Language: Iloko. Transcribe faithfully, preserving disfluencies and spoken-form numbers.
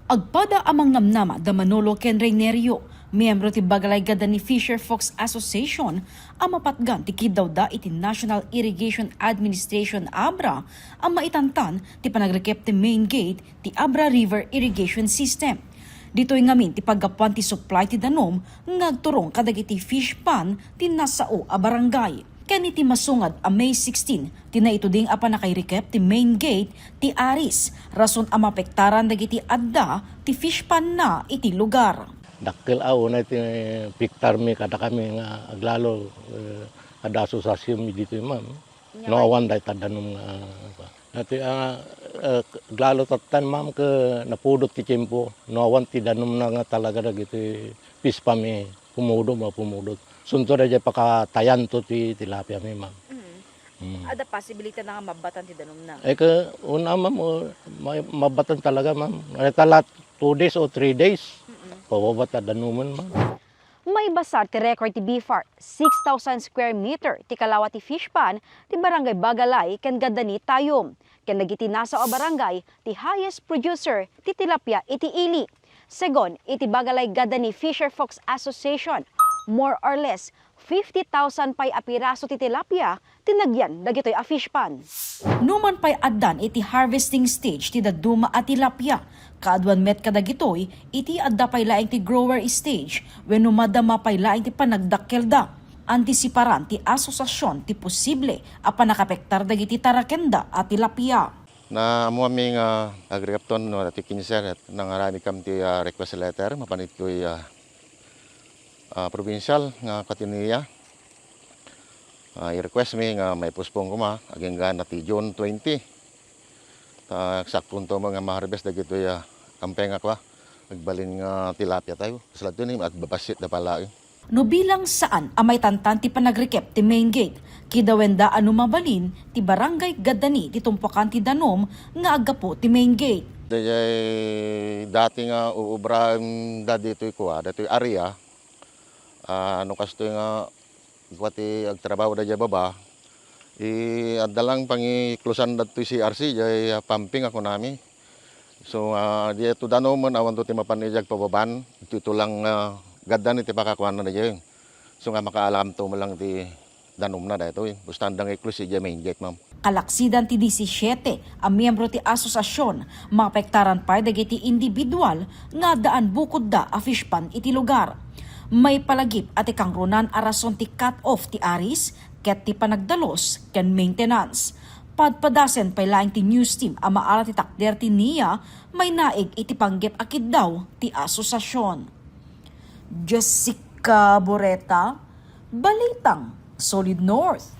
Agpada a mangnamnama da Manolo ken Reynerio, miyembro ti Bagalay Gadani Fisher Folks Association, a mapatgan ti kiddawda iti National Irrigation Administration, abra, a maitantan ti panagrekep ti main gate ti Abra River Irrigation System. Ditoy ngamin ti paggapuan ti supply ti danum nga agturong kadagiti fish pond ti nasao a barangay. Ken iti masungad a May sixteen ti naituding a pannakairikep ti main gate ti Aris, rason a mapektaran dagiti adda ti fish pond na iti lugar. Dakkel a unay ti pektarmi kadakami nga aglalo, eh, adda asosiasionmi ditoy, ma'am. No awan dayta danum nga, ah, dati, ah, eh, aglalo tattan, ma'am, ke napudot ti tiempo. No awan ti danum na nga talaga dagiti fish pond, eh, pumudo, mapumudot. Sunto da diay pakatayanto ti tilapia mi, ma'am. Mm. Mm. Adda possibility na nga mabbatan ti danum na? Eh, ke, una, ma'am, o, ma-, mabbatan talaga, ma'am. Ita la two days o three days, mm-mm, pababa ta danumen, ma'am. Maibasar ti record ti BFAR, six thousand square meter ti kalawa ti fish pond ti Barangay Bagalay ken Gadani Tayum, ken dagiti nasao a barangay ti highest producer ti tilapia iti ili. Segun iti Bagalay Gadani Fisher Folks Association, more or less fifty thousand pay a piraso ti tilapia ti nagyan dagitoy a fish pond. Numan pay addan iti harvesting stage ti dadduma a tilapia, kaaduan met kadagitoy iti adda pay laeng ti grower stage wenno madama pay laeng ti panagdakkelda. Antisiparan ti asosiasion ti posible a pannakapektar dagiti tarakenda a tilapia. Naammoanmi nga agrikapton no dati kinser, nangaramid kam ti, ah, request letter mapan ditoy, ah, ah, provincial nga katinia. Ah, i-request mi nga mai-postpone koma agingga na ti June twenty. Ta sakkonto met nga ma-harvest dagitoy, ah, kampeng a kua, agbalin nga tilapia tayo. Kasla daytoy ni agbabassit da pay laeng. No bilang saan a maitantan ti panagrekep ti main gate, kidawenda a no mabalin ti Barangay Gadani ti tumpukan ti danum nga aggapu ti main gate. Daydiay dati nga uubraen da ditoy kua, datoy area, ah, no kastoy nga kua ti agtrabaho da diay baba, i-, adda lang pangiklusan datoy C R C, diay, ah, pumping a kunami. So, ah, diay to danumen, awanto ti mapan idiay agpababan, ito, ito lang, ah, gaddan iti pakakuana diay. So nga makaalamto man lang ti danumna daytoy. Basta andang i-close idiay main gate, ma'am. Kalaksidan ti disisiete a miyembro ti asosiasion, mapektaran pay dagiti individual nga addaan bukodda a fish pond iti lugar. Maipalagip a ti kangrunaan a rason ti cut-off ti aris ket ti panagdalus ken maintenance. Padpadasen pay laeng ti news team a maala ti takder ti NIA mainaig iti panggep a kiddaw ti asosiasion. Jessica Boreta, Balitang Solid North.